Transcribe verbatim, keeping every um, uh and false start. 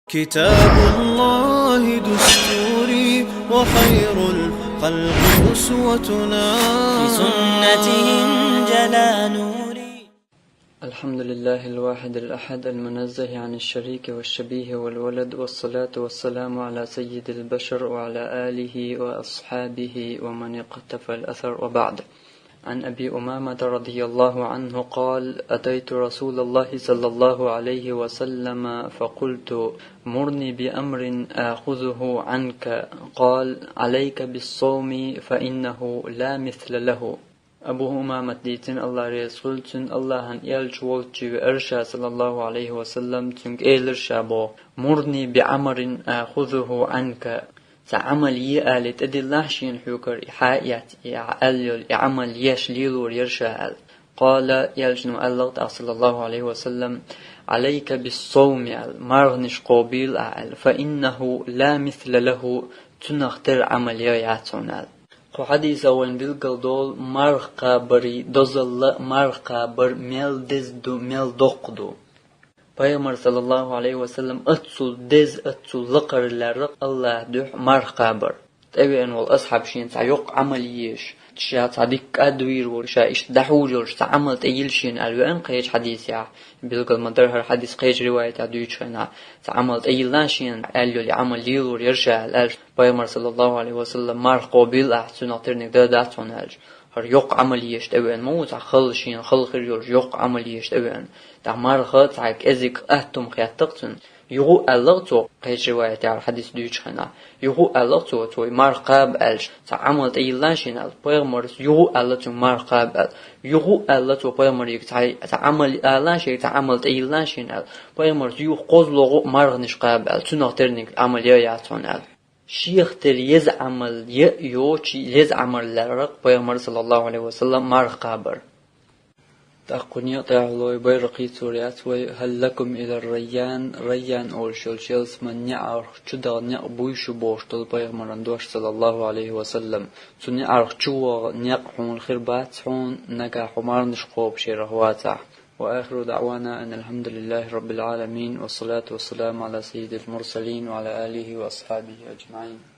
كتاب الله دستوري وخير الخلق أسوتنا. بسنته انجلى نوري. الحمد لله الواحد الأحد المنزه عن الشريك والشبيه والولد، والصلاة والسلام على سيد البشر وعلى آله وأصحابه ومن اقتفى الأثر، وبعد. عن أبي أمامة رضي الله عنه قال: أتيت رسول الله صلى الله عليه وسلم فقلت: مرني بأمر آخذه عنك. قال: عليك بالصوم فإنه لا مثل له. Абу Умамат дийцина, Аллах реза хуьлда цунна, Аллахьан элча волчу веара ша, саллаллаху алейхи ва саллам, цуьнга элира ша боху: مرني بأمر آخذه عنك. Цхьа Ӏамал е али тӀедиллахь шена хьоьгара и хьа а эцна, и аьлла йолу и Ӏамал еш лелор яра ша аьлла. Къала, элчано аьлла тӀаккха, саллаллаху алейхи ва саллам: عليك بالصوم аьлла, марханаш кхобийла ахь аьлла, فإنه لا مثل له, цунах тера Ӏамал я яц хьуна аьлла. Кху хьадийса вайна билгал долу марха кхабарий дозалла а, марха кхабар мел деза ду, мел доккха ду. Пайхамар, саллаллаху алейхи ва саллам, аццул деза, аццул лакхара лаьрра Аллахьан дуьхьа марха кхабар. ТӀевеана волу асхьаб шена цхьа йоккха Ӏамал еш, ша цхьа дика кӀадвийр ву, ша иштта дӀахьур йолуш цхьа Ӏамал тӀейилла шена аьлла веана кхечу хьадийсехь. Билгал ма дара хӀара хьадийс кхечу риваятехь дуьйцуш хенахь, цхьа Ӏамал тӀейилла шена аьлла йолу и Ӏамал лелор яра ша аьлла аьлча, Пайхамар, саллаллаху алейхи ва саллам, марха кхобийла ахь, цунах тера ниг дан дац хьуна аьлча. ХӀара йоккха Ӏамал еш тӀевеана ма ву, цхьа хала шена, хала хир йолуш йоккха Ӏамал еш тӀевеана. ТӀаккха марха цхьа кӀезиг аттум хеттакх цуьнан. Юха а аьллакх цо, кхечу риваятехь хьадийс дуьйцуш хенахь, юха а аьллакх цо, цо и марха кхаба аьлча, цхьа Ӏамал тӀейилла шена аьлла. Пайхамарс юха а аьлла цуьнга марха кхаба аьлла. Юха а аьлла цо пайхамарига цхьа, цхьа Ӏамал ала шега, цхьа Ӏамал тӀейилла шена аьлла. Пайхамарс юха кхозлагӀа а марханаш кхаба аьлла. Цунах тера ниг Ӏамал я яц хьуна аьлла. Шех тера еза Ӏамал я а йоцуш, еза Ӏамал лаьрра-кх пайхамар, саллаллаху алейхи ва саллам, марха кхабар. ТӀаккха кху некъа тӀехь лой Байракъи цо яц вай: هل لكم إلى الريان, Райян олуш йолчу ялсаманин неӀарх чу даха некъ буй шу бохуш долу пайхамаран дош, саллаллаху алейхи ва саллам. Цу неӀарх чу ваха некъ хьуна хир бац хьуна, нагахь хьо марханаш кхобуш ярах вацахь. وآخر دعوانا أن الحمد لله رب العالمين، والصلاة والسلام على سيد المرسلين وعلى آله وأصحابه أجمعين.